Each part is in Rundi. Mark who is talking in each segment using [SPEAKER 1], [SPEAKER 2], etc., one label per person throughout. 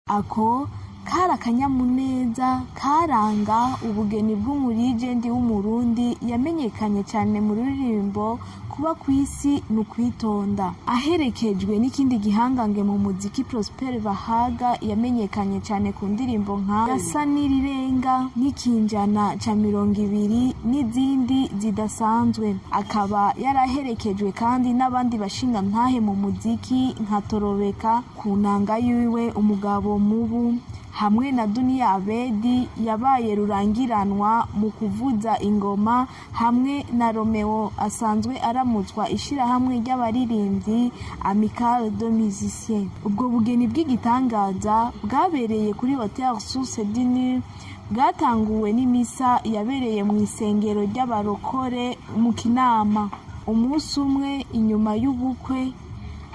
[SPEAKER 1] Ako kari akanyamuneza karanga ubugeni bw'umurijendi w'Umurundi yamenyekanye cane mu ruririmbo "Kuba kw'isi ni ukwitonda", aherekejwe n'ikindi gihangange mu muziki, Prosper Bahaga, yamenyekanye cane ku ndirimbo nka "Gasa n'irirenga", "N'ikinjana ca 20" n'izindi zidasanzwe. Akaba yaraherekejwe kandi n'abandi bashingantahe mu muziki nka Torobeka ku nanga yiwe "Umugabo Mubu", hamwe na Dunia Abedi yabaye rurangiranwa mu kuvuza ingoma, hamwe na Romeo asanzwe aramutswa ishirahamwe ry'abaririmvyi Amicale de Musiciens. Ubwo bugeni bw'igitangaza bwabereye kuri Hotel Source du Nil, bwatanguwe n'imisa yabereye mw'isengero ry'abarokore mu Kinama. Umunsi umwe inyuma y'ubukwe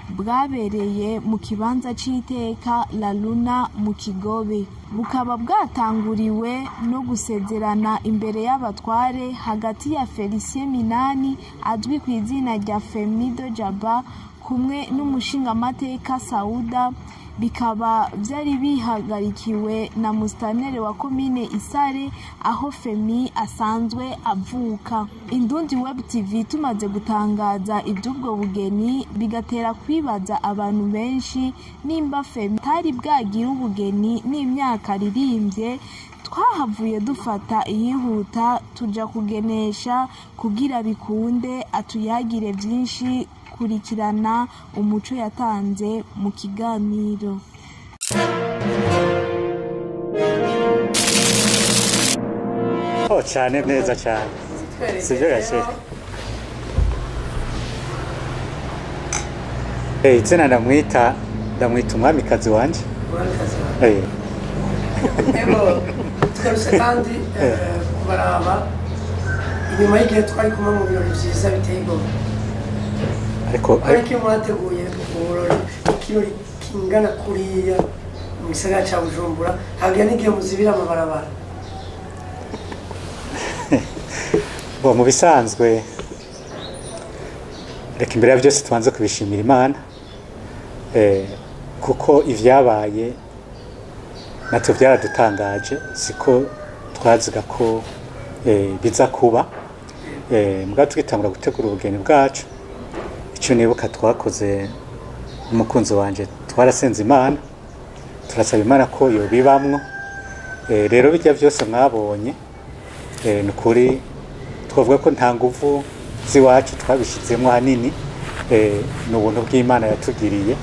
[SPEAKER 1] bwabereye mu kibanza c'iteka La Luna mu Kigobe, bukaba bwatanguriwe no gusezerana imbere y'abatware hagati ya Felicien Minani azwi kw'izina rya Femido Jaba kumwe n'umushingamateka Sauda, bikaba vyari bihagarikiwe na musitanteri wa komine Isare aho Femi asanzwe avuka. Indundi Web TV tumaze gutangaza ivy'ubwo bugeni, bigatera kwibaza abantu benshi nimba Femi atari bwagire ubugeni n'imyaka aririmbye, twahavuye dufata iyihuta tuja kugenesha kugira bikunde atuyagire vyinshi. Kurikirana umuco yatanze mu kiganiro.
[SPEAKER 2] Oh, cyane neza cyane, sibyo gakire? Izina ndamwita umwamikazi wanje.
[SPEAKER 3] Umwamikazi wawe. Ego, twaruse kandi kubaraba inyuma y'igihe twari kumwe mu birori vyiza biteye igomwe.
[SPEAKER 2] Ariko
[SPEAKER 3] ariko iyo mwateguye uburori, ikirori kingana kuriya mu gisagara ca Bujumbura, hagira n'igihe muzibira amabarabara.
[SPEAKER 2] Bo, mu bisanzwe, reka imbere ya byose tubanze kubishimira Imana, kuko ivyabaye natwe byaradutangaje, siko twaziga ko biza kuba. Mbwa tugitangura gutegura ubugeni bwacu, icyo nibuka twakoze n'umukunzi wanje, twarasenze Imana, turasaba Imana ko yobibamwo. Rero bijya byose mwabonye, ni ukuri twavuga ko nta nguvu z'iwacu twabishizemo hanini, ni ubuntu bw'Imana yatugiriye,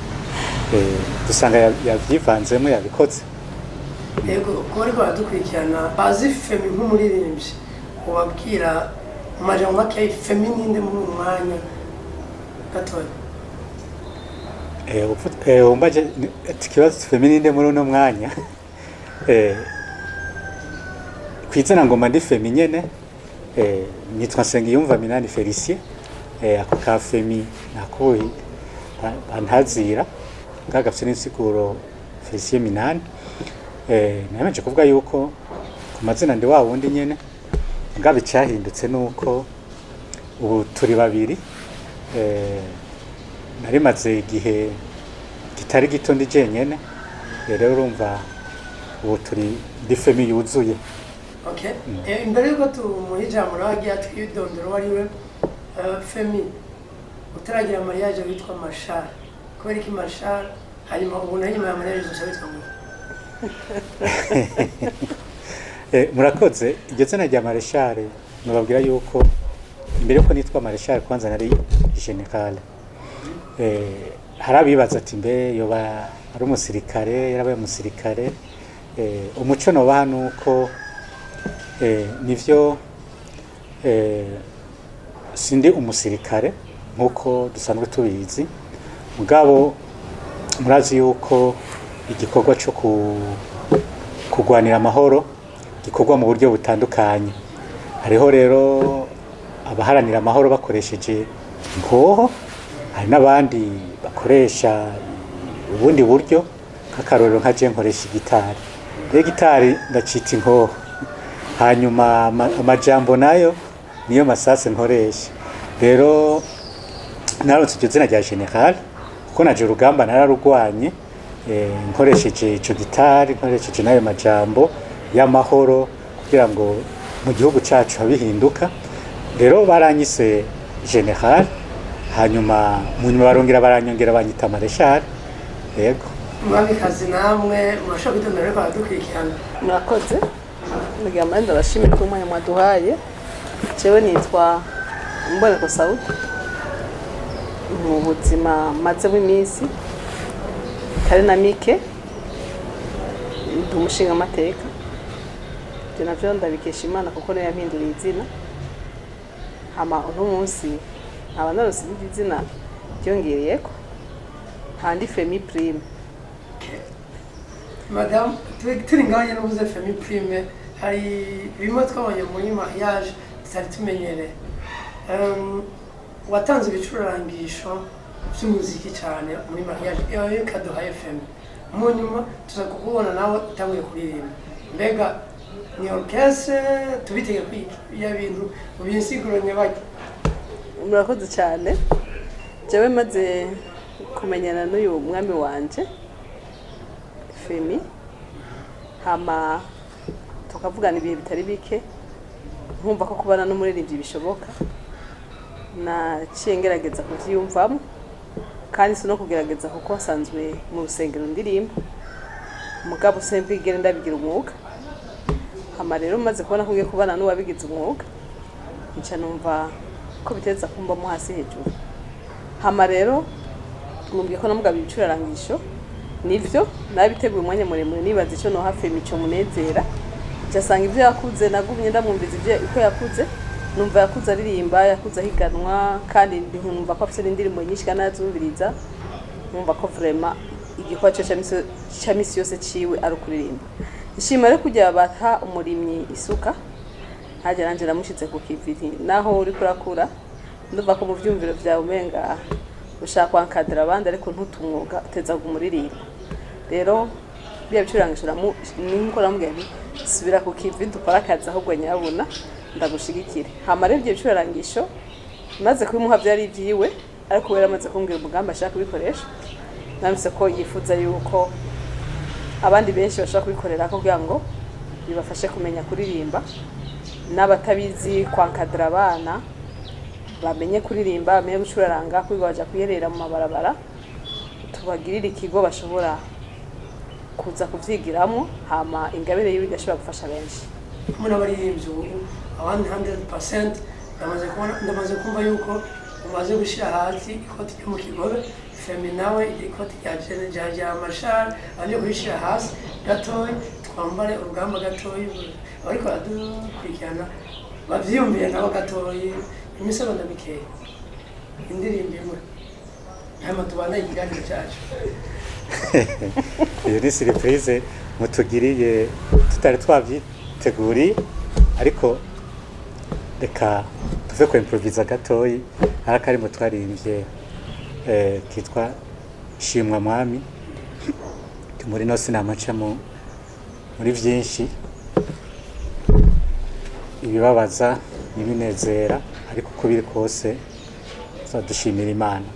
[SPEAKER 2] dusanga yavyivanzemo, yabikoze.
[SPEAKER 3] Yego, kuba ariko baradukurikirana bazi Femi nk'umuririmbyi, ubabwira mu majambo make Femi ninde muri uyu mwanya gatoya?
[SPEAKER 2] Umbaje ati ikibazo Femi ninde muri uno mwanya, kw'izina ngoma ndi Femi nyene, nitwa Nsengiyumva Minani Felicien. Ako ka Femi nako bantazira gafise n'insiguro, Felicien Minani. Nameje kuvuga yuko ku mazina ndi wa wundi nyene, mugabo icahindutse nuko ubu turi babiri. Nari maze igihe kitari gito ndi jenyene, rero urumva ubu turi ndi Femi yuzuye.
[SPEAKER 3] Okay. Imbere yuko tumuha ijambo nawe agiye atwidondora uwo ari we, Femi, utaragira mariage witwa Marshal, kubera iki Marshal? Hanyuma ubu naho inyuma ya mariage uzoca witwa ngo?
[SPEAKER 2] Murakoze. Iryo zina rya Marshal, nababwira yuko imbere yuko nitwa Marshal kwanza nari général. Hari abibaza ati: "Mbe yoba ari umusirikare, yarabaye umusirikare?" Umuco nobaha nuko nivyo, sindi umusirikare nkuko dusanzwe tubizi, mugabo murazi yuko igikorwa cyo kurwanira amahoro gikorwa mu buryo butandukanye. Hariho rero abaharanira amahoro bakoresheje inkoho, hari n'abandi bakoresha ubundi buryo. Nk'akarorero, nka je nkoresha igitari, rero gitari ndacita inkoho, hanyuma amajambo nayo niyo masase nkoresha. Rero naronse iryo zina rya général kuko naje urugamba nararugwanye. Nkoresheje ico gitari, nkoresheje n'ayo majambo y'amahoro kugira ngo mu gihugu cacu habihinduka. Rero baranyise général, hanyuma mu nyuma barongera baranyongera banyita maréchal. Yego.
[SPEAKER 3] Mwamikazi, namwe murashobora kwitondera, ariko baradukurikirana.
[SPEAKER 4] Murakoze. Mugira amahoro, ndabashimira ku mwanya mwaduhaye. Jewe nitwa Mboneko Sauti. Mu buzima mazemo iminsi kare na mike, ndi umushingamateka. Ibyo navyo ndabikesha Imana kuko niyo yampinduriye izina. Hama uno munsi nkaba naronse irindi zina ryongereyeko, handi Femi Prime.
[SPEAKER 3] Madamu, turi ngaho nyine uvuze Femi Prime, hari bimwe twabonye muri mariage tutari tumenyereye. Watanze ibicurangisho by'umuziki cyane muri mariage iyo kaduhaye Femi, mu nyuma tuza kukubona nawe utanguye kuririmba. Mbega ni orchestre tubitege kwiki? Iya bintu ubinsiguro nyabaki?
[SPEAKER 4] Murakoze cyane. Jewe maze kumenyana n'uyu mwami wanje Femi, hama tukavugana ibihe bitari bike, nkumva ko kubana n'umuririmbyi bishoboka, naciye ngerageza kuvyiyumvamo. Kandi si no kugerageza, kuko nsanzwe mu rusengero ndirimba, mugabo sembwigere ndabigira umwuga. Hama rero maze kubona ko ngiye kubana n'uwabigize umwuga, nca numva ko biteza kumbamo hasi hejuru. Hama rero mwumviye ko namugaba ibicurarangisho, nivyo nabiteguye umwanya muremure, nibaza ico no hafi imico munezera. Nca ivyo yakuze, nagumye ndamwumviza ivyo uko yakuze, numva yakuze aririmba, yakuze ahiganwa, kandi nkumva ko afise n'indirimbo nyinshi kandi azumviriza, nkumva ko vraiment igikorwa cyo ca misi yose ciwe ari ukuririmba. Nshima rero kugira bata umurimyi isuka, hajya nanje namushize ku kiviri. Naho uriko urakura, ndumva ko mu vyumviro vyawe umenga ushaka kwankadira abandi, ariko ntutumwuga uteza kumuririmba. Rero biya bicurangisho nkuko namubwiye nti subira ku kivi dukora akazi, ahubwo nyabuna ndagushigikire. Hama rero ibyo bicurangisho maze kubimuha vyari ivyiwe, ariko we yaramaze kumbwira umugambi ashaka kubikoresha. Namvise ko yifuza yuko abandi benshi bashobora kubikorera ko kugira ngo bibafashe kumenya kuririmba, n'abatabizi kwankadira abana bamenye kuririmba, bamenye gucuraranga, kwiga baja kuyerera mu mabarabara, tubagirire ikigo bashobora kuza kuvyigiramo, hama ingabire yiwe igashobora gufasha benshi.
[SPEAKER 3] Kumwe n'abaririmbyi ubu 100%, ndamaze kubona, ndamaze kumva yuko umaze gushyira hasi ikoti ryo mu kigobe. Femi nawe ikoti rya mashari aje kurishyira hasi gatoya, twambare urugamba gatoya. Ariko baradukurikirana bavyiyumviye nabo gatoyi, imisegonda mikeya, indirimbo imwe, hanyuma tubandanye ikiganiro cyacu.
[SPEAKER 2] Iyo ni surprise mutugiriye tutari twavyiteguriye, ariko reka tuve ku improvisa gatoyi. Hari akarimo twaririmvye kitwa Shimwa Mwami. Muri no sinamaca muri vyinshi, ibibabaza n'ibinezera, ariko uko biri kose tuzadushimira Imana.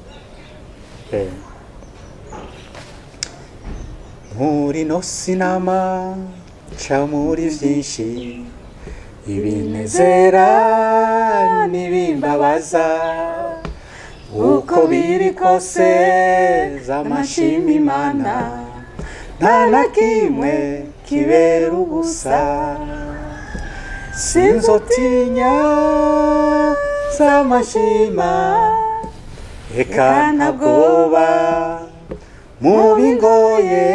[SPEAKER 2] Muri no sinama ca muri vyinshi, ibinezera n'ibimbabaza, uko biri kose z'amashima Imana, nta na kimwe kibera ubusa. Sinzotinya z'amashima, eka ntabwoba mu bingoye,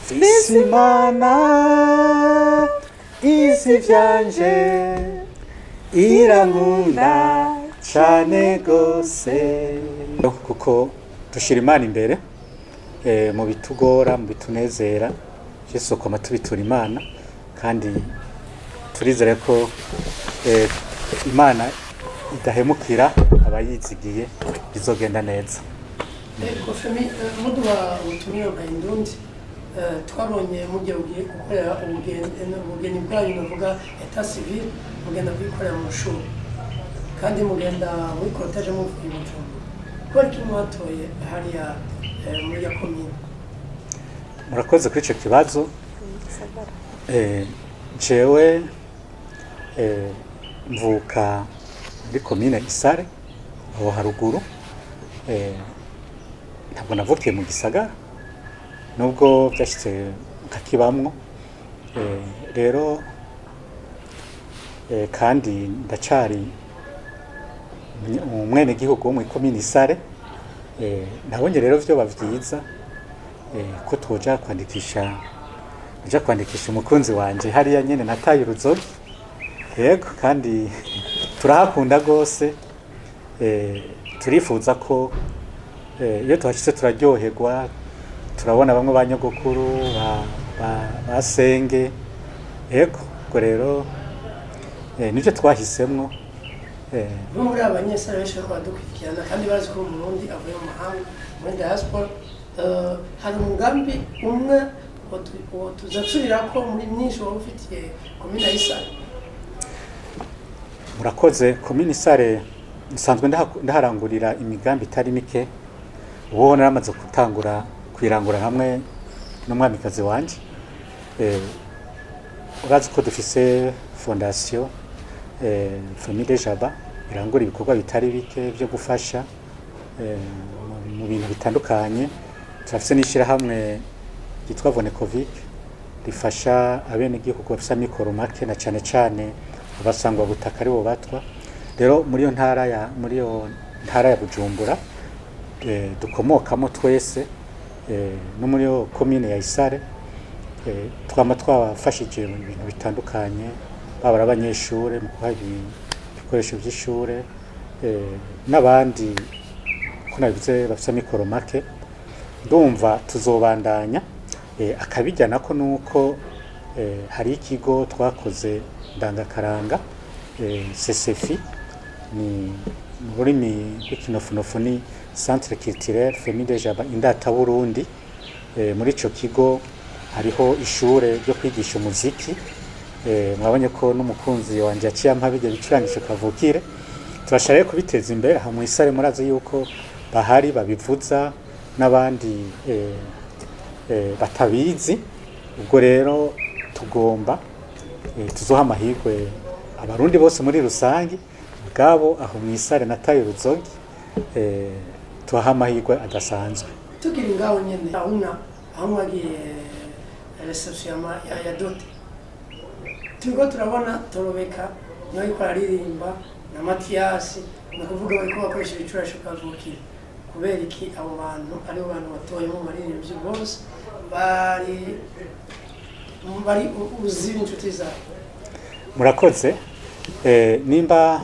[SPEAKER 2] mfise Imana izi vyanje, irankunda cane gose. Kuko dushira Imana imbere mu bitugora, mu bitunezera, Yesu koma tubitura Imana, kandi turizere ko Imana idahemukira abayizigiye, bizogenda neza.
[SPEAKER 3] Ego Femi, muduha ubutumire bwa Indundi, twabonye mugiye ugiye gukorera ubugeni bwanyu, navuga état civil, mugenda kuyikorera mu mashuri, kandi mugenda muri cortège muvuye i Bujumbura. Kubera ko mwatoye hariya Muri ya komine.
[SPEAKER 2] Murakoze kuri ico kibazo. Jewe mvuka muri komine Isare aho haruguru. Ntabwo navukiye mu gisagara nubwo byashitse nkakibamwo. Rero kandi ndacari umwenegihugu wo muri komine Isare. Nabonye rero vyoba vyiza ko twoja kwandikisha, nja kwandikisha umukunzi wanje hariya nyene nataye uruzogi. Yego, kandi turahakunda gose. Turifuza ko iyo tuhashitse turaryoherwa, turabona bamwe ba nyogokuru ba senge. Yego, ubwo rero nivyo twahisemwo.
[SPEAKER 3] Nko muri abanyesare benshi bariko baradukurikirana kandi bazi ko Umurundi avuye mu mahanga muri diaspora, hari umugambi umwe tuzasubirako muri myinshi waba ufitiye komine ya Isare?
[SPEAKER 2] Murakoze. Komine Isare nsanzwe ndaharangurira imigambi itari mike. Ubu naramaze gutangura kuyirangura hamwe n'umwamikazi wanje. Urazi ko dufise fondation Famille Jaba irangura ibikorwa bitari bike byo gufasha mu bintu bitandukanye. Turafise n'ishirahamwe ryitwa Vonecovic rifasha abenegihugu bafise amikoro make na cane cane abasangwa butaka aribo batwa. Rero muri iyo ntara ya Bujumbura dukomokamo twese, no muri iyo komine ya Isare, twama twabafashije mu bintu bitandukanye, baba ari abanyeshure mu kubaha ibikoresho vy'ishure, n'abandi ko nabivuze bafise amikoro make. Ndumva tuzobandanya. Akabijya nako nuko hari ikigo twakoze ndangakaranga, CCFI ni mu rurimi rw'ikinofunofu ni Centre Culturel Famille de Jaba Indata Burundi. Muri ico kigo hariho ishure ryo kwigisha umuziki. Mwabonye ko n'umukunzi wanje yaciye ampa bijya bicurangisho kavukire. Turashaka rero kubiteza imbere aha mw'Isare. Murazi yuko bahari babivuza n'abandi batabizi. Ubwo rero tugomba tuzoha amahirwe Abarundi bose muri rusangi, bwabo aho mw'Isare nataye uruzogi, tubaha amahirwe adasanzwe.
[SPEAKER 3] Tukiri ngaho nyene, ahuna aho mwagiye réception ya dot, turiko turabona Torobeka niwe ariko araririmba na Matiyasi, ni ukuvuga bariko bakoresha ibikoresho kavukire. Kubera iki abo bantu aribo bantu batoye mu baririmbyi bose bari uzi inshuti zawe?
[SPEAKER 2] Murakoze. Nimba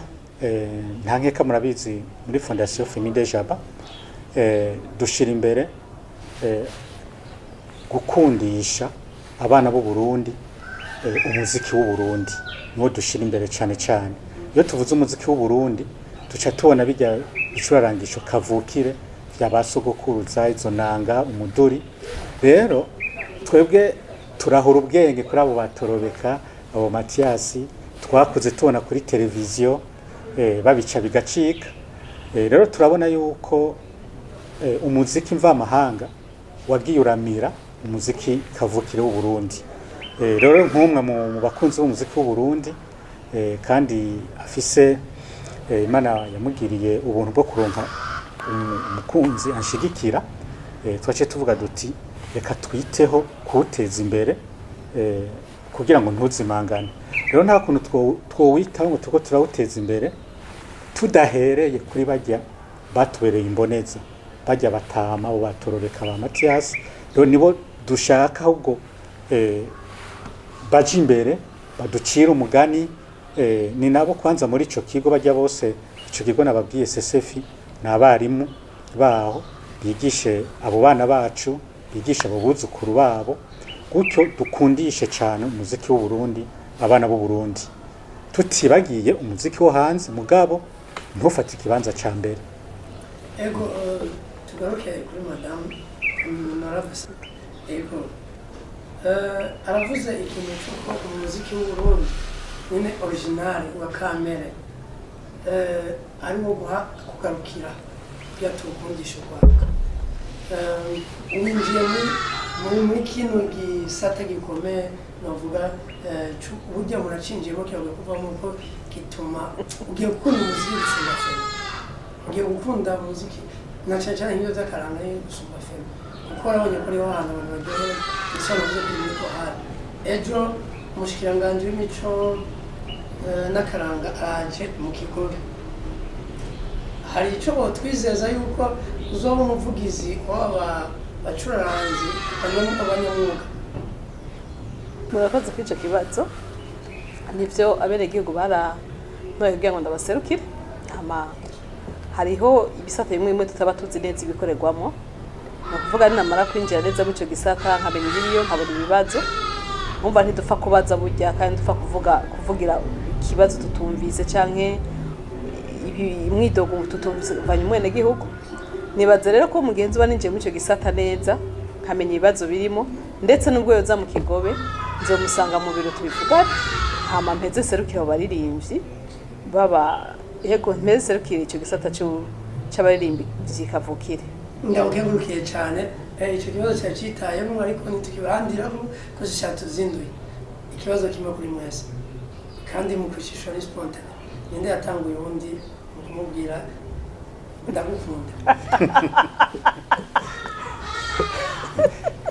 [SPEAKER 2] nta nkeka murabizi, muri Fondation Famille de Jaba dushira imbere gukundisha abana b'u Burundi umuziki w'u Burundi. Niwo dushira imbere cane cane. Iyo tuvuze umuziki w'u Burundi duca tubona bijya bicurarangisho kavukire vya ba sogokuruza, izo nanga, umuduri. Rero twebwe turahura ubwenge kuri abo batorobeka, abo Matiyasi twakuze tubona kuri televiziyo, babica bigacika. Rero turabona yuko umuziki mvamahanga wagiye uramira umuziki kavukire w'u Burundi. Rero nk'umwe mu bakunzi b'umuziki w'u Burundi, kandi afise Imana yamugiriye ubuntu bwo kuronka umukunzi anshigikira, twaciye tuvuga duti reka twiteho kuwuteza imbere kugira ngo ntuzimangane. Rero nta kuntu twowitaho ngo turiko turawuteza imbere tudahereye kuri barya batubereye imboneza, barya batama, abo batororeka ba Matiyasi. Rero nibo dushaka ahubwo baje imbere baducira umugani. Ni nabo kwanza muri ico kigo bajya bose. Ico kigo nababwiye CCFI ni abarimu baho bigishe abo bana bacu, bigishe abo buzukuru babo, gutyo dukundishe cyane umuziki w'u Burundi abana b'u Burundi, tutibagiye umuziki wo hanze, mugabo ntufate ikibanza ca mbere.
[SPEAKER 3] Ego, tugaruke kuri madamu naravuze. Ego, aravuze ikintu cy'uko umuziki w'u Burundi nyine original wa kamere ari wo guha kugarukira kugira tuwukundishe urwaruka. Winjiye muri kino gisata gikomeye, navuga burya muracinjiyemo kiragoye kuvamo, kuko gituma ugiye gukunda umuziki gusumba Femi, ugiye gukunda umuziki na cyane cyane nk'ibyo by'akaranga yo gusumba Femi, kuko warabonye ko ariho hantu abantu baryohewe. Isobanuro byo kuri muri kohari ejo umushikiranganji w'imico n'akaranga araje mu Kigobe. Hari icyo botwizeza yuko uzoba umuvugizi w'aba bacuraranzi, abanyamwuga?
[SPEAKER 4] Murakoze kuri icyo kibazo. Nibyo, abenegihugu barantoye kugira ngo ndabaserukire. Hama hariho ibisata bimwe bimwe tutaba tuzi neza ibikorerwamo. Ni ukuvuga ninamara kwinjira neza muri icyo gisata, nkamenya ibiriyo, nkabona ibibazo, nkumva ntidupfa kubaza burya, kandi dupfa kuvuga kuvugira ikibazo tutumvise canke imyidogo tutumvise vanye umwenegihugu. Nibaza rero ko mugenzi uba ninjiye muri icyo gisata neza, nkamenya ibibazo birimo, ndetse n'ubwo yoza mu Kigobe nzomusanga mu biro tubivugane. Hama mpeze serukira abo baririmbyi baba, yego, mpeze serukira icyo gisata c'abaririmbyi kavukire.
[SPEAKER 3] Ndabukengurukiye cyane. Icyo kibazo cyari cyitayemo, ariko ntitukibarandiraho ko cyatuzinduye. Ikibazo kimwe kuri mwese, kandi mu kwishishura ni spontané: ninde yatanguye uwundi mu kumubwira "ndagukunda"?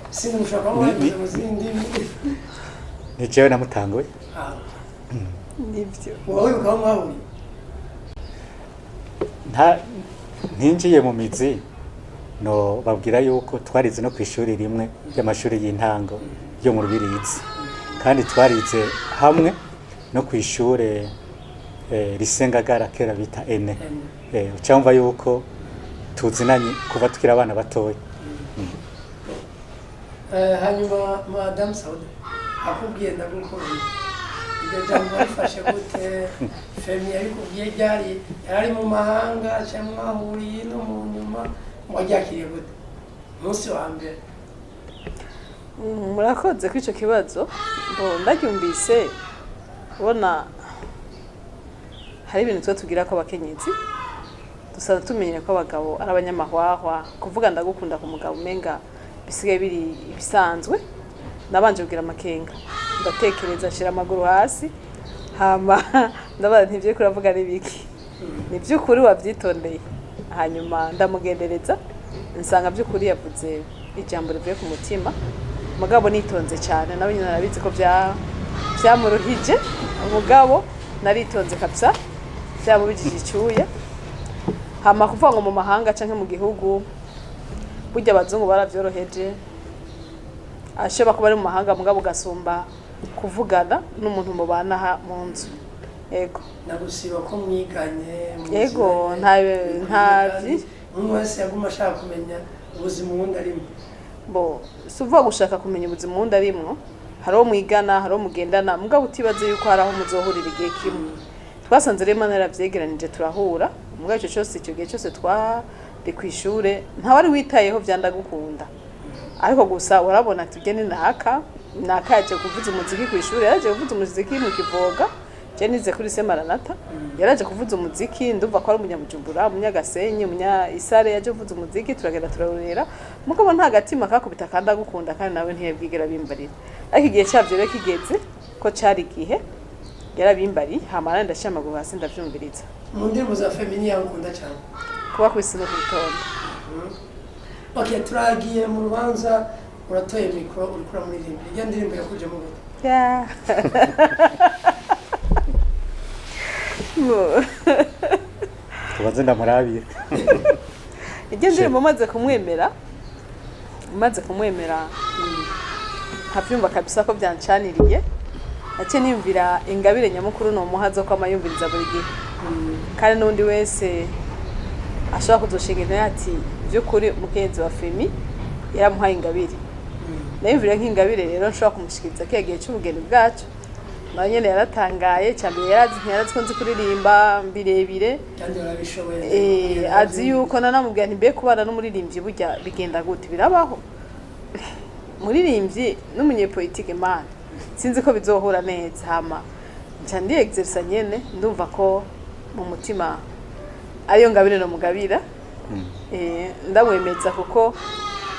[SPEAKER 3] Sinzi, mushobora kuba mwabivuze mu zindi ndimi.
[SPEAKER 2] Ni jewe namutanguye.
[SPEAKER 3] Ah,
[SPEAKER 4] nibyo.
[SPEAKER 3] Wowe wibuka aho mwahuriye?
[SPEAKER 2] Nta ntinjiye mu mizi, no babwira yuko twarize no ku ishuri rimwe ry'amashuri y'intango yo mu Rubirizi, kandi twarize hamwe no ku ishure Risengagara, kera bita ene. Ucamva yuko tuzinanye kuva tukiri abana batoya.
[SPEAKER 3] Hanyuma Madamu Sauda akubwiye "ndagukunda", iryo jambo warifashe gute? Femi yarikubwiye ryari? Yari mu mahanga cyangwa mwahuriye no mu nyuma? Waryakiriye gute umunsi wa mbere?
[SPEAKER 4] Murakoze kuri icyo kibazo. Bo ndaryumvise, ubona hari ibintu tuba tugira ko abakenyezi dusanzwe tumenyera ko abagabo ari abanyamahwahwa. Kuvuga "ndagukunda" ku mugabo umenga bisigaye biri ibisanzwe. Nabanje kugira amakenga, ndatekereza, nshira amaguru hasi, hama ndabaza nti: "Ivyo kuravuga ari biki? Ni by'ukuri wabyitondeye?" Hanyuma ndamugendereza, nsanga by'ukuri yavuze ijambo rivuye ku mutima. Mugabo nitonze cyane, nawe nyine arabizi ko byamuruhije, mugabo naritonze kabisa, byamubijije icyuya. Hama kuvuga ngo mu mahanga canke mu gihugu, burya abazungu baravyoroheje. Ashobora kuba ari mu mahanga, mugabo ugasumba kuvugana n'umuntu mubana aha mu nzu, yego.
[SPEAKER 3] Nagusiba ko mwiganye?
[SPEAKER 4] Yego,
[SPEAKER 3] kandi umwe wese yaguma ashaka kumenya ubuzima uwundi arimo.
[SPEAKER 4] Bo si uvuga gushaka kumenya ubuzima uwundi arimwo. Hari uwo mwigana, hari uwo mugendana, mugabo utibaze yuko hari aho muzohurira igihe kimwe. Twasanze rero Imana yaravyegeranije turahura. Mugabo ico cyose, icyo gihe cyose twari kw'ishure, ntawari witayeho vya "ndagukunda", ariko gusa urabona ati ugende naka naka yaje kuvuza umuziki kw'ishure, yaraje kuvuza umuziki mu Kivoga. Je nize kuri Semaranata, yaraje kuvuza umuziki. Ndumva ko ari umunyabujumbura, umunyagasenyi, umunya isare, yaje kuvuza umuziki, turagenda turarorera. Mugabo nta gatima kakubita kandi agukunda, kandi nawe ntiyabwigera bimbarira. Ariko igihe cyavyo rero kigeze, ko cari igihe, yarabimbariye. Hama nanje ndashira amaguru hasi, ndavyumviriza.
[SPEAKER 3] Mu ndirimbo za Femini yagukunda cyane?
[SPEAKER 4] Kuba kw'isi no kwitonda.
[SPEAKER 3] Okay, turagiye mu rubanza, uratoye mikoro, uriko uramuririmbira iyo ndirimbo yakujemo gute?
[SPEAKER 4] Yeah.
[SPEAKER 2] Tubanze ndamurabire.
[SPEAKER 4] Iryo ndirimbo maze kumwemera, nkavyumva kabisa ko byancaniriye, naciye niyumvira ingabire nyamukuru nomuha zo kwama yumviriza buri gihe, kandi n'undi wese ashobora kuzoshinga intebe ati: "By'ukuri umukenzi wa Femi yaramuhaye ingabire." Nayumvira nk'ingabire rero nshobora kumushikiriza kiya gihe cy'ubugeni bwacu. Nawe nyene yaratangaye. Cyambere yarazi, ntiyarazi ko nzi kuririmba birebire.
[SPEAKER 3] Kandi warabishoboye.
[SPEAKER 4] Azi yuko nanamubwira nti: "Mbe kubana n'umuririmbyi burya bigenda gute? Birabaho muririmbyi n'umunyepolitike mana, sinzi ko bizohura neza." Hama nca ndi exercer nyene, ndumva ko mu mutima ariyo ngabire no mugabira. Ndamwemeza kuko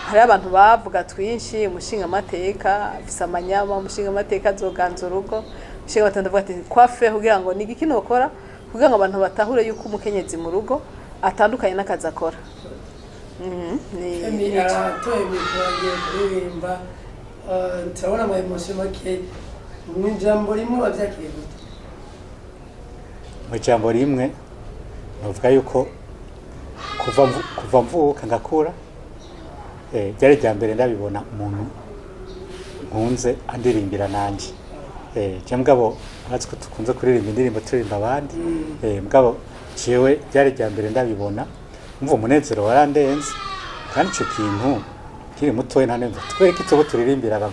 [SPEAKER 4] Hari abantu bavuga twinshi, umushinga amateka afise amanyama, umushinga amateka azoganza urugo, umushinga amateka. Ndavuga ati kwafe kugira ngo ni igiki nokora kugira ngo abantu batahure yuko umukenyezi mu rugo atandukanye n'akazi akora.
[SPEAKER 3] Femi aratoye mikoro, agiye kuririmba. Turabona ama émotions make. Mu ijambo rimwe, wavyakiriye gute?
[SPEAKER 2] Mu ijambo rimwe, novuga yuko kuva mvuka ngakura, byari irya mbere ndabibona umuntu nkunze andirimbira nanje. Je mugabo urazi ko dukunze kuririmba indirimbo turirimba abandi, mugabo jewe byari irya mbere ndabibona. Umva, umunezero warandenze. Kandi ico kintu nkiri mutoya nta nemva twereke tubo turirimbira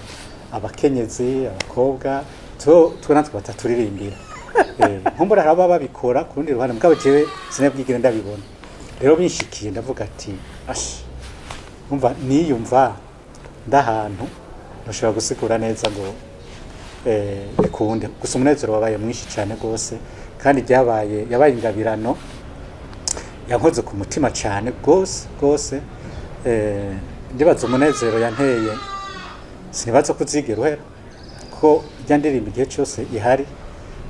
[SPEAKER 2] abakenyezi, abakobwa, twe natwe bataturirimbira. Nkumbura hari ababa babikora ku rundi ruhande, mugabo jewe sinabwigire ndabibona. Rero binshikiye ndavuga ati ashi, umva, niyumva ndahantu ntushobora gusigura neza ngo bikunde. Gusa umunezero wabaye mwinshi cyane rwose, kandi ryabaye yabaye ingabirano yankoze ku mutima cyane rwose rwose. Ndibaza umunezero yanteye sinibaza ko uzigera uhera, ko ijya ndirimba igihe cyose ihari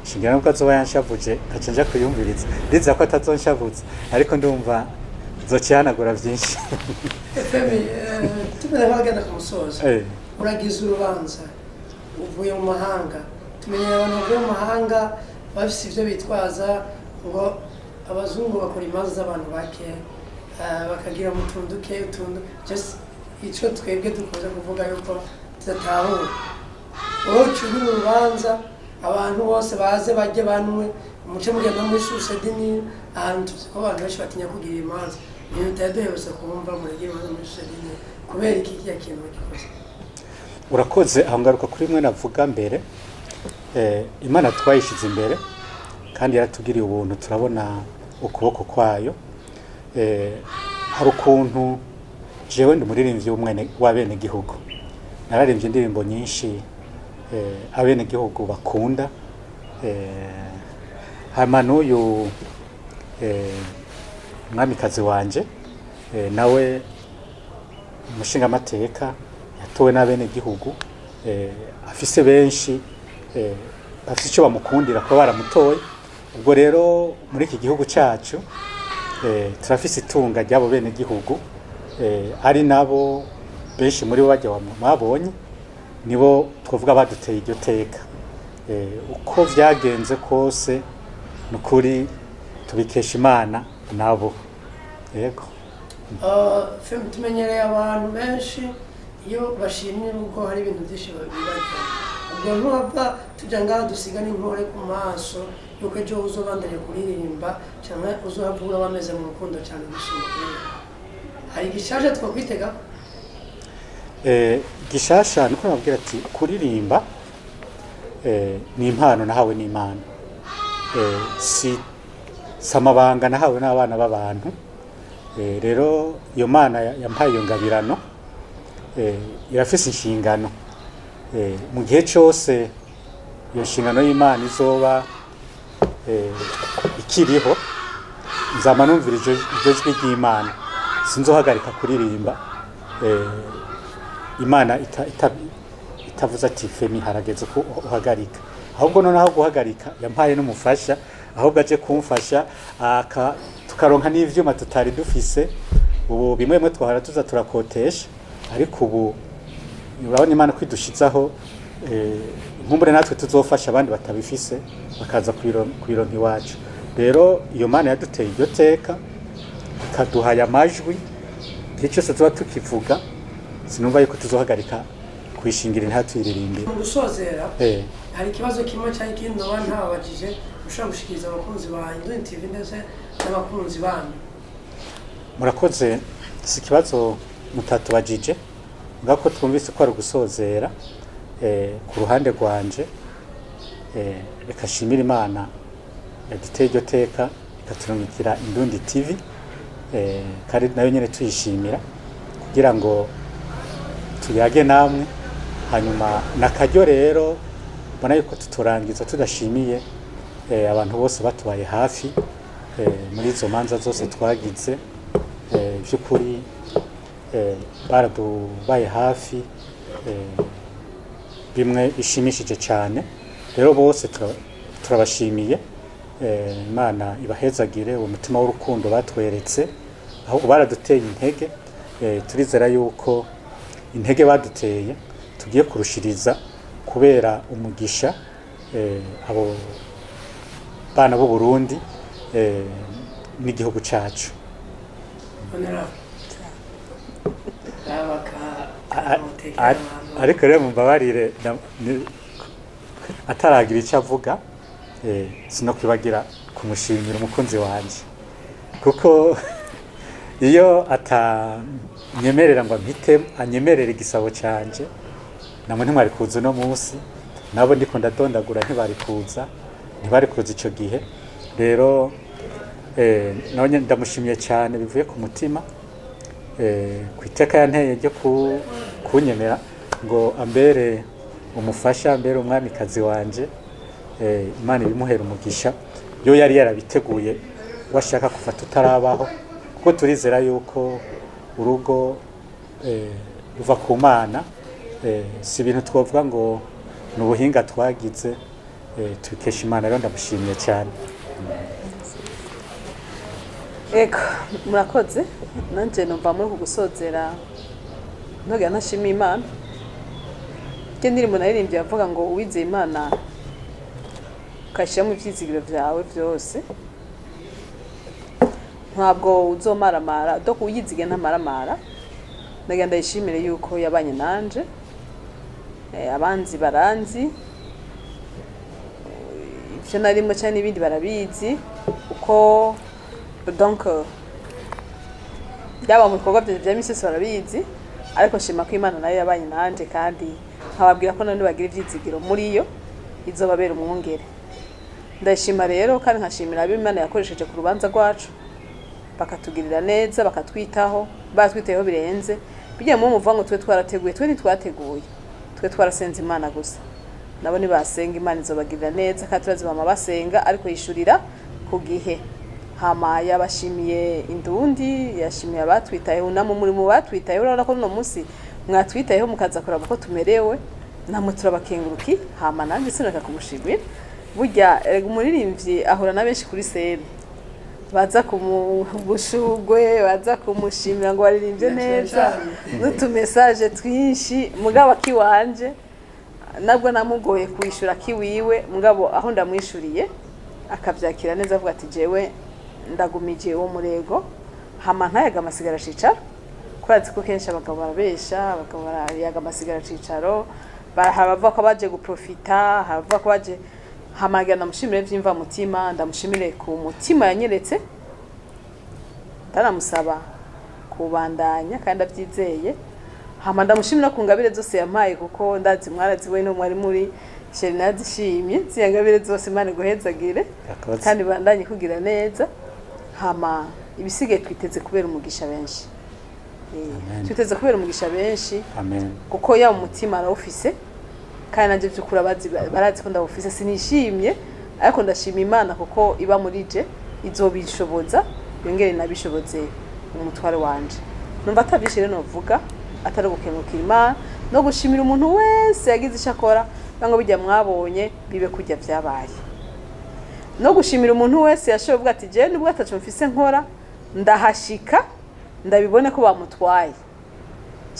[SPEAKER 2] shingira nubwo azoba yanshavuje nkaca nja kuyumviriza. Ndizera ko atazonshavuza, ariko ndumva nzocihanagura byinshi.
[SPEAKER 3] Femi, tumeze nk'abagenda ku musozo. Uragize urubanza uvuye mu mahanga. Tumenyera abantu bavuye mu mahanga bafise ivyo bitwaza, ngo abazungu bakora imanza z'abantu bake, bakagira mu tuntu duke, utuntu just ico twebwe dukunze kuvuga yuko tudatahura. Wowe ucubira urubanza, abantu bose baze bajye banwe, umuce mugenda muri susedini, ahantu tuzi ko abantu benshi batinya kugira imanza. Ibintu tutari duherutse kumva, muragira imanza muri susedini kubera iki? Kiya kintu bagikoze?
[SPEAKER 2] Urakoze. Aho ngaruka kuri mwe navuga mbere. Imana twayishyize imbere kandi yaratugiriye ubuntu, turabona ukuboko kwayo. Hari ukuntu jewe ndi umuririmbyi w'umwene w'abenegihugu, nararimbye indirimbo nyinshi abenegihugu bakunda. Hama n'uyu mwamikazi wanje, nawe umushingamateka yatowe n'abenegihugu, afise benshi bafise icyo bamukundira kuba baramutoye. Ubwo rero muri iki gihugu cyacu turafise itunga ry'abo benegihugu, ari nabo benshi muri bo bajya mwabonye, nibo twavuga baduteye iryo teka. Uko vyagenze kose, ni ukuri tubikesha Imana nabo, yego.
[SPEAKER 3] Femi, tumenyereye abantu benshi iyo bashimye urugo hari ibintu byinshi bibagira. Ubwo ntuhava tujya ngaha dusiga n'inkore ku maso yuko ejo uzobandanya kuririmba cyangwa uzohava ura wameze mu rukundo cyane gusumba kuririmba? Hari igishasha twakwitega?
[SPEAKER 2] Gishasha niko nababwira ati kuririmba ni impano nahawe n'Imana, si amabanga nahawe n'abana b'abantu. Rero iyo Mana yampaye iyo ngabirano, irafise inshingano. Mu gihe cyose iyo nshingano y'Imana izoba ikiriho, nzama numvira iryo jwi ry'Imana, sinzohagarika kuririmba Imana itavuze ati "Femi, harageze ko uhagarika." Ahubwo noneho guhagarika, yampaye n'umufasha, ahubwo aje kumfasha tukaronka n'ivyuma tutari dufise. Ubu bimwe bimwe twahora tuza turakotesha, ariko ubu urabona Imana kwidushizaho, nkumbure natwe tuzofasha abandi batabifise bakaza kubironka iwacu. Rero iyo Mana yaduteye iryo teka, ikaduhaya amajwi, igihe cyose tuba tukivuga sinumva yuko tuzohagarika kwishingira ntatuyiririmbira.
[SPEAKER 3] Mu gusozera, hari ikibazo kimwe cyangwa ikindi noba ntababajije ushobora gushikiriza abakunzi ba Indundi TV ndetse n'abakunzi banyu?
[SPEAKER 2] Murakoze. Si ikibazo mutatubajije ngako twumvise ko ari ugusozera. Ku ruhande rwanje, reka shimira Imana yaduteye iryo teka, ikaturungikira Indundi TV, kandi nayo nyene tuyishimira kugira ngo tuyage namwe. Hanyuma nakaryo rero mbona yuko tuturangiza tudashimiye abantu bose batubaye hafi muri izo manza zose twagize. By'ukuri Baradubaye hafi bimwe bishimishije cyane. Rero bose turabashimiye. Imana ibahezagire uwo mutima w'urukundo batweretse, ahubwo baraduteye intege. Turizera yuko intege baduteye tugiye kurushiriza kubera umugisha abo bana b'u Burundi n'igihugu cacu.
[SPEAKER 3] Honorable, baka
[SPEAKER 2] Ariko rero mumbabarire, ataragira icyo avuga, sinokwibagira kumushimira umukunzi wanje, kuko iyo atanyemerera ngo ampite anyemerere igisabo canje, namwe ntimwari kuza uno munsi, nabo ndiko ndadondagura ntibari kuza, ntibari kuza ico gihe. Rero nawe nyene ndamushimiye cyane bivuye ku mutima ku iteka yanteye ryo kunyemera ngo ambere umufasha, ambere umwamikazi wanje. Imana ibimuhera umugisha, yo yari yarabiteguye washaka kuva tutarabaho, kuko turizera yuko urugo ruva ku Mana. Si ibintu twovuga ngo ni ubuhinga twagize, tubikesha Imana. Rero ndamushimiye cyane.
[SPEAKER 4] Ego, murakoze. Nanjye numva muri uku gusozera ntogera ntashimiye Imana. Icyo ndirimbo naririmbye yavuga ngo uwizeye Imana ukashyiramo ibyizigiro byawe byose ntabwo uzomaramara, doko uyiziga ntamaramara. Ndagira ndayishimire yuko yabanye nanje. Abanzi baranzi, ibyo narimo cyane n'ibindi barabizi, uko donc byaba mu bikorwa byanjye bya misi yose barabizi. Ariko nshima ko Imana nayo yabanye nanje, kandi nkababwira ko none bagira ibyizigiro muri yo izobabera umwungere. Ndashima rero kandi nkashimira abo Imana yakoresheje ku rubanza rwacu, bakatugirira neza, bakatwitaho, batwitayeho birenze. Bijya mu muvuga ngo twe twarateguye, twe ntitwateguye, twe twarasenze Imana gusa. Nabo nibasenga Imana izobagirira neza, kandi turazi bama basenga, ariko yishurira ku gihe. Hama yabashimiye Indundi, yashimiye abatwitayeho, namwe muri mu batwitayeho. Urabona ko uno munsi mwatwitayeho mukaza kuraba uko tumerewe, namwe turabakenguruki. Hama nanjye sinaka kumushimira. Burya erega umuririmbyi ahura na benshi kuri scène baza kumushugwe, baza kumushimira ngo baririmbye neza, n'utumesaje twinshi. Mugabo akiwanje nabwo namugoye kwishura kiwiwe, mugabo aho ndamwishuriye akavyakira neza, avuga ati jewe ndagumije uwo murego. Hama ntayaga amasigara cicaro, kurazi ko kenshi abagabo barabesha, abagabo barayaga amasigara cicaro, baravuga ko baje guprofita, haravuga ko baje. Hama ngira ndamushimire vyimva mutima, ndamushimire ku mutima yanyeretse, ndanamusaba kubandanya kandi abyizeye. Hama ndamushimira ku ngabire zose yampaye, kuko ndazi mwarazi we no mwari muri chéri, nazishimye ziya ngabire zose. Imana iguhezagire
[SPEAKER 2] Yakoze.
[SPEAKER 4] kandi bandanye kugira neza. Hama ibisigaye twiteze kubera umugisha benshi.
[SPEAKER 2] Amen.
[SPEAKER 4] Twiteze kubera umugisha benshi,
[SPEAKER 2] Amen.
[SPEAKER 4] kuko yaba umutima arawufise, kandi nanjye by'ukuri abazi barazi ko ndawufise. Sinishimye, ariko ndashima Imana kuko iba muri je, izobishoboza yongere inabishoboze umutware wanje. Numva atabyinshi rero novuga atari gukengukira Imana no gushimira umuntu wese yagize icyo akora cyangwa bijya mwabonye bibe kujya byabaye, no gushimira umuntu wese yashoboye kuvuga ati jewe nubwo ataco mfise nkora ndahashika ndabibone ko bamutwaye,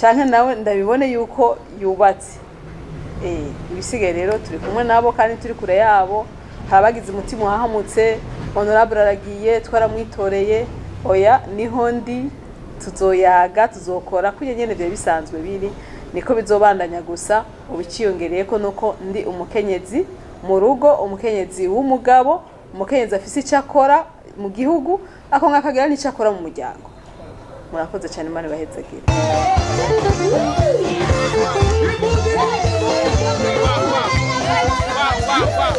[SPEAKER 4] canke nawe ndabibone yuko yubatse. Ibisigaye rero turi kumwe nabo kandi turi kure yabo. Hari abagize umutima uhahamutse, honorable aragiye twaramwitoreye, oya niho ndi, tuzoyaga, tuzokora kurya nyene vyari bisanzwe biri, niko bizobandanya. Gusa ubiciyongereye ko nuko ndi umukenyezi mu rugo, umukenyezi w'umugabo, umukenyezi afise icyo akora mu gihugu, ako ngakagira n'icyo akora mu muryango. Murakoze cyane, Imana ibahezagire.
[SPEAKER 5] Wow, wow, wow.